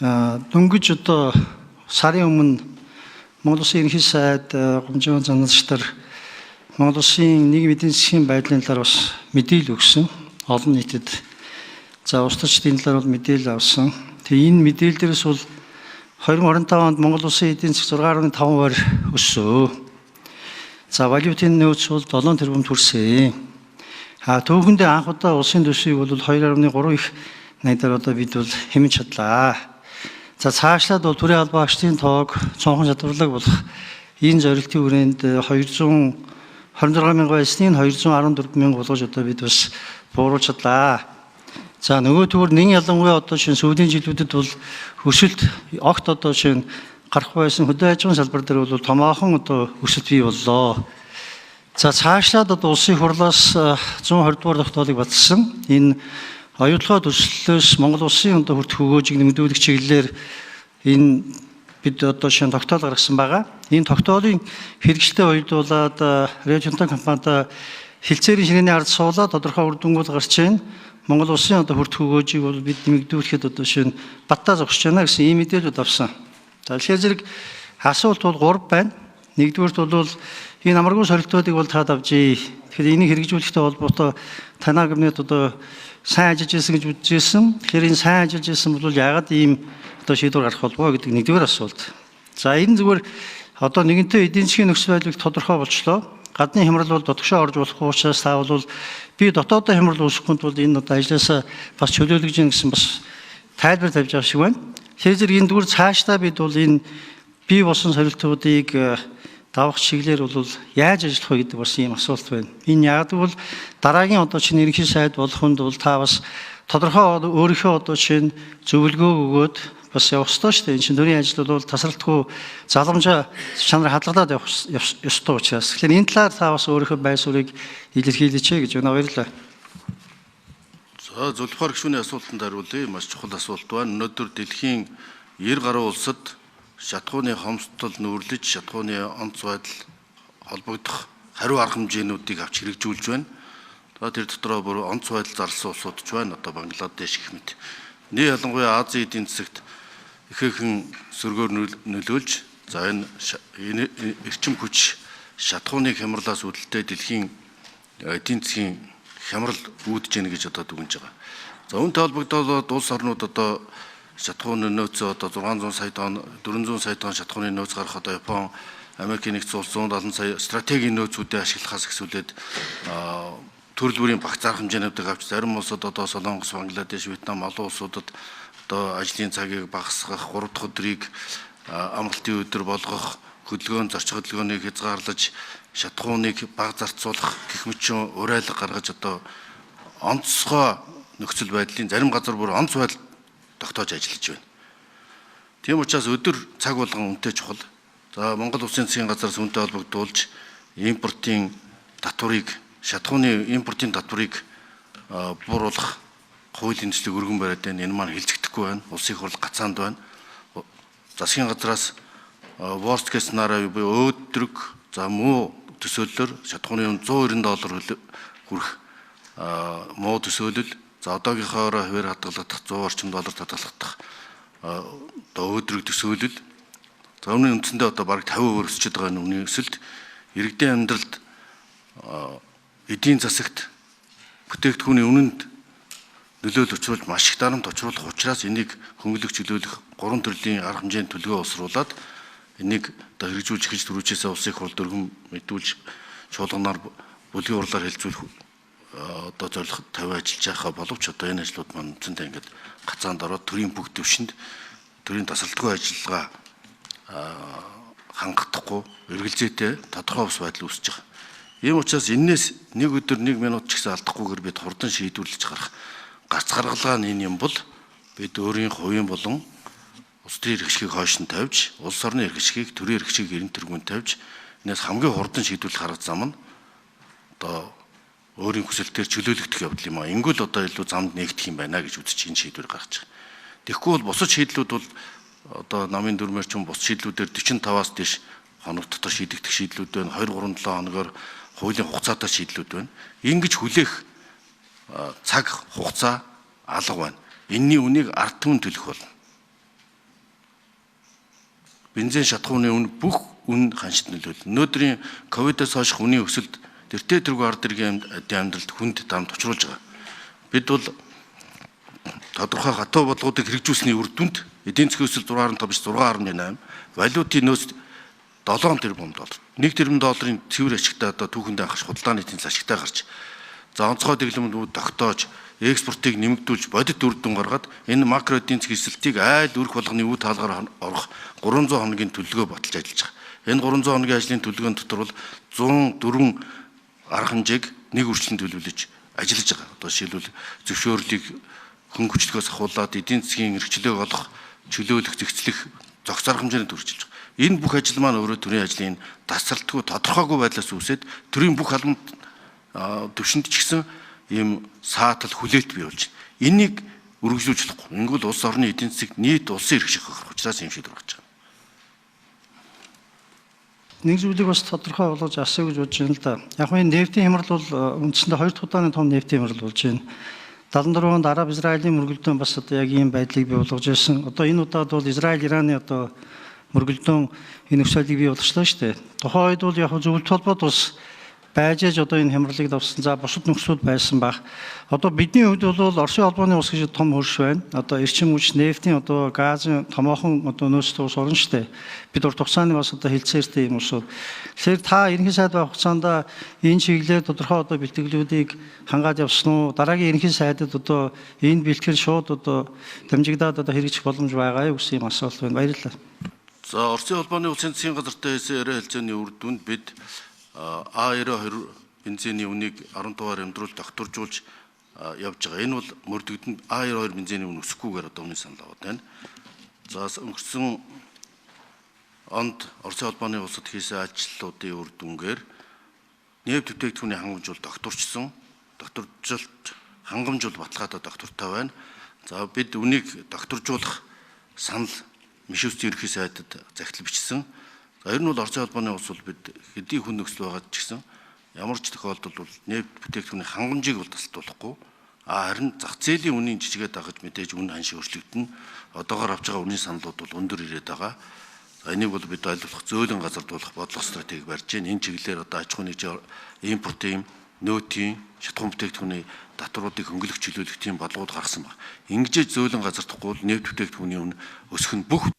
Дөнгөж одоо сарын өмнө Монгол Улсын Ерөнхий сайд Гомжин занадч нар Монгол Улсын нийгэм эдийн засгийн байдлын талаар бас мэдээлэл өгсөн. Олон нийтэд за улс төрчдийн талаар бол мэдээлэл авсан. Тэгээ энэ мэдээлэл дээрээс бол 2025 онд Монгол Улсын эдийн засаг 6.5% өссөн. За валютын нөөц бол 7 тэрбум хүрсэн. А түүхэндээ анх удаа улсын төсвийг бол 2.3 их найдаар одоо бид бол хэмнэж чадлаа. За цаашлаад бол төрийн албан агчдын тоог цонхон чадварлаг болох энэ зорилтын хүрээнд 226 мянга байсныг 214 мянга болгож одоо бид бас бууруулж чадлаа. За нөгөө төвөр нэн ялангуяа одоо шинэ сүүлийн жилүүдэд бол өсөлт огт одоо шинэ гарах байсан хөдөө аж ахуйн салбар дээр бол томоохон одоо өсөлт бий боллоо. За цаашлаад одоо улсын хурлаас 120 дугаар тогтоолыг баталсан. Энэ оюутлогоо төслөөс Монгол улсын одоо хүртэх өгөөжийг нэмэгдүүлэх чиглэлээр энэ бид одоо шинэ тогтоол гаргасан байгаа. Энэ тогтоолын хэрэгжилтэд уялдуулаад Рио Тинто компанид хэлцээрийн ширээний ард суулаад тодорхой үр дүнгууд гарч байна. Монгол улсын одоо хүртэх өгөөжийг бол бид нэмэгдүүлэхэд одоо шинэ баттаа зогсож байна гэсэн ийм мэдээлэлүүд авсан. За тэгэхээр зэрэг асуулт бол 3 байна. Нэгдүгээрт бол энэ амаргүй сорилтуудыг бол таад авчээ. Тэгэхээр энийг хэрэгжүүлэхтэй холбоотой танай кабинет одоо сайн ажиллаж байсан гэж үзэж ирсэн. Тэгэхээр энэ сайн ажиллаж ирсэн бол яагаад ийм одоо шийдвэр гарах болбоо гэдэг нэгдүгээр асуулт. За энэ зүгээр одоо нэгэнтээ эдийн засгийн нөхцөл байдлыг тодорхой болчлоо. Гадны хямрал бол дотгошоо орж болохгүй учраас та бол би дотоодоо хямрал үүсгэхгүй тул энэ одоо ажлаасаа бас чөлөөлөж гин гэсэн бас тайлбар тавьж байгаа шиг байна. Тэгэхээр зэрэг энэ зүгээр цаашдаа бид бол энэ бий болсон сорилтуудыг давах чиглэлээр бол яаж ажиллах вэ гэдэг бас ийм асуулт байна. Энэ яг бол дараагийн одоо чинь ерөнхий сайд болох хүнд бол та бас тодорхой өөрийнхөө одоо чинь зөвлөгөө өгөөд бас явах ёстой шүү дээ. Энэ чинь төрийн ажил бол тасралтгүй заламжаа чанар хадгалаад явах ёстой учраас. Тэгэхээр энэ талаар та бас өөрийнхөө байр суурийг илэрхийлээч гэж байна. Баярлалаа. За Зүлфар гишүүний асуултанд хариулъя. Маш чухал асуулт байна. Өнөөдөр дэлхийн 90 гаруй улсад шатхууны хомсдол нүүрлэж, шатхууны онц байдал холбогдох хариу арга хэмжээнүүдийг авч хэрэгжүүлж байна. За тэр дотроо бүр онц байдал зарласан улсууд ч байна. Одоо Бангладеш гэх мэт. Нэг ялангуяа Азийн эдийн засагт ихээхэн сөргөөр нөлөөлж, за энэ эрчим хүч шатхууны хямралаас үүдэлтэй дэлхийн эдийн засгийн хямрал үүдэж гэнэ гэж одоо дүгнэж байгаа. За үүнтэй холбогдоод улс орнууд одоо шатхууны нөөцөө одоо 600 сая тонн, 400 сая тонн шатхууны нөөц гарах одоо Япон, Америкийн нэгдсэн улс 170 сая стратегийн нөөцүүдээ ашиглахаас эхлүүлээд төрөл бүрийн багц арга хэмжээнүүдийг авч зарим улсад одоо Солонгос, Бангладеш, Вьетнам олон улсуудад одоо ажлын цагийг багасгах, 3 дахь өдрийг амралтын өдөр болгох, хөдөлгөөн зорчих хөдөлгөөнийг хязгаарлаж, шатхууныг бага зарцуулах гэх мэтчэн уриалга гаргаж одоо онцгой нөхцөл байдлын зарим газар бүр онц байдал тогтоож ажиллаж байна. Тийм учраас өдөр цаг болгон үнэтэй чухал. За Монгол Улсын засгийн газраас үнэтэй холбогдуулж импортын татварыг, шатхууны импортын татварыг бууруулах хуулийн төслийг өргөн бариад байна. Энэ маань хэлцэгдэхгүй байна. Улсын хурл гацаанд байна. Засгийн газраас worst case scenario буюу өөдрөг за муу төсөөллөөр шатхууны үн 190 доллар хүрэх муу төсөөлөл. За одоогийнхоороо хувиар хадгалагдах 100 орчим доллар хадгалагдах одоо өөдрөг төсөөлөл. За өмнө үндсэндээ одоо бараг 50% өсчөд байгаа үнийн өсөлт иргэдийн амьдралд эдийн засагт бүтээгдэхүүний үнэнд нөлөөлөл учруулж маш их дарамт учруулах учраас энийг хөнгөлөх чөлөөлөх гурван төрлийн арга хэмжээний төлөвлөгөө боловсруулад энийг одоо хэрэгжүүлж эхэлж түрүүчээсээ улсын хурл дөргөн мэдүүлж чуулганаар бүлгийн хурлаар хэлцүүлэх одоо зорилго тавиа ажиллаж байгаа боловч одоо энэ ажлууд маань үндсэндээ ингээд гацаанд ороод төрийн бүх төвшөнд төрийн тасралтгүй ажиллагаа хангахдахгүй эргэлзээтэй тодорхой бус байдал үүсэж байгаа. Ийм учраас энээс нэг өдөр нэг минут ч гэсэн алдахгүйгээр бид хурдан шийдвэрлэж гарах гарц гаргалгаа нь энэ юм бол бид өөрийн хувийн болон улс төрийн эрх ашгийг хойш нь тавьж, улс орны эрх ашгийг, төрийн эрх ашгийг эрен тэргүүн тавьж, энээс хамгийн хурдан шийдвэрлэх арга зам нь одоо өөрийн хүсэлтээр чөлөөлөгдөх явдал юм аа. Ингүүл одоо илүү замд нээгдэх юм байна гэж үзэж энэ шийдвэр гаргаж байгаа. Тэгэхгүй бол бусад шийдлүүд бол одоо намын дүрмээр ч юм бус шийдлүүдээр 45-аас дээш хоног дотор шийдэгдэх шийдлүүд байна. 2 3 7 хоногоор хуулийн хугацаатай шийдлүүд байна. Ингэж хүлээх цаг хугацаа алга байна. Энийний үнийг ард түмэн төлөх болно. Бензин шатхууны үн бүх үн ханшид нөлөөлнө. Өнөөдрийн ковидоос хойших үнийн өсөлт тэртээ тэргүй ард иргэн амьдралд хүнд дамд учруулж байгаа. Бид бол тодорхой хатуу бодлогоодыг хэрэгжүүлсэний үр дүнд эдийн засгийн өсөлт 6.5 биш 6.8, валютын нөөц 7 тэрбум доллар. 1 тэрбум долларын цэвэр ашигтай одоо түүхэндээ анхаарч худалдааны тэнцэл ашигтай гарч, за онцгой дэглэмүүд тогтоож, экспортыг нэмэгдүүлж, бодит үр дүн гаргаад энэ макро эдийн засгийн өсөлтийг айл өрх болгоны үе таалгаар орох 300 хоногийн төлөвлөгөө баталж ажиллаж байгаа. Энэ 300 хоногийн ажлын төлөвлөгөөн дотор бол 104 арга хэмжээг нэг үрчлэн төлөвлөж ажиллаж байгаа. Одоо жишээлбэл зөвшөөрлийг хөнгө хүчлэгөөс ахуулаад эдийн засгийн эрхчлөөг олох, чөлөөлөх, зэгцлэх зохиц арга хэмжээнд хүрчилж байгаа. Энэ бүх ажил маань өөрөө төрийн ажлын тасралтгүй тодорхойгүй байдлаас үүсээд төрийн бүх албан төвшөнд ч гэсэн ийм саатал хүлээлт бий болж байна. Энийг өргөжлүүлж болохгүй. Ингэвэл улс орны эдийн засаг нийт улсын эрх шиг хохирох учраас ийм шийдвэр гаргаж байгаа. Нэг зүйлийг бас тодорхой болгож асууя гэж бодож байна л да. Яг нь нефтийн хямрал бол үндсэндээ хоёр дахь удааны том нефтийн хямрал болж байна. 74 онд Араб Израилийн мөргөлдөөн бас одоо яг ийм байдлыг бий болгож байсан. Одоо энэ удаад бол Израиль Ираны одоо мөргөлдөөн энэ нөхцөлийг бий болгочлоо шүү дээ. Тухайн үед бол яг зөвлөлт холбоот бас байж аж одоо энэ хямралыг давсан. За бусад нөхцөл байсан байх. Одоо бидний хувьд бол Оросын холбооны улс гэж том хөрш байна. Одоо эрчим хүч, нефтийн одоо газын томоохон одоо нөөцтэй улс орн шүү дээ. Бид урт хугацааны бас одоо хилцээртэй юм улсууд. Тэгэхээр та ерөнхий сайд байх хугацаанд энэ чиглэлээр тодорхой одоо бэлтгэлүүдийг хангаад явсан уу? Дараагийн ерөнхий сайдад одоо энэ бэлтгэл шууд одоо дамжигдаад одоо хэрэгжих боломж байгаа юу гэсэн юм асуулт байна. Баярлалаа. За Оросын холбооны улсын засгийн газартай хийсэн яриа хэлцээний үр дүнд бид А92 бензиний үнийг 15-аар хямдруулж тогтворжуулж явж байгаа. Энэ бол мөрдөгдөн А92 бензиний үн өсөхгүйгээр одоо үнийн санал аваад байна. За өнгөрсөн онд Оросын холбооны улсад хийсэн ажлуудын үр дүнгээр нефть бүтээгдэхүүний хангамж бол тогтворчсон. Тогтворжилт хангамж бол баталгаатай тогтвортой байна. За бид үнийг тогтворжуулах санал Мишустийн ерөнхий сайдад захидал бичсэн. За ер нь бол Оросын холбооны улс бол бид хэдий хүн нөхцөл байгаа ч гэсэн ямар ч тохиолдолд бол нефть бүтээгдэхүүний хангамжийг бол тасалдуулахгүй. Харин зах зээлийн үнийн жижигээ дагаж мэдээж үн ханш өөрчлөгдөнө. Одоогоор авч байгаа үнийн саналууд бол өндөр ирээд байгаа. За энийг бол бид аль болох зөөлөн газардуулах бодлого стратеги барьж байна. Энэ чиглэлээр одоо аж ахуйн нэгж импортын, нөөтийн, шатахуун бүтээгдэхүүний татваруудыг хөнгөлөх чөлөөлөх тийм бодлогод гаргасан байна. Ингэж зөөлөн газардахгүй бол нефть бүтээгдэхүүний үн өсөх нь бүх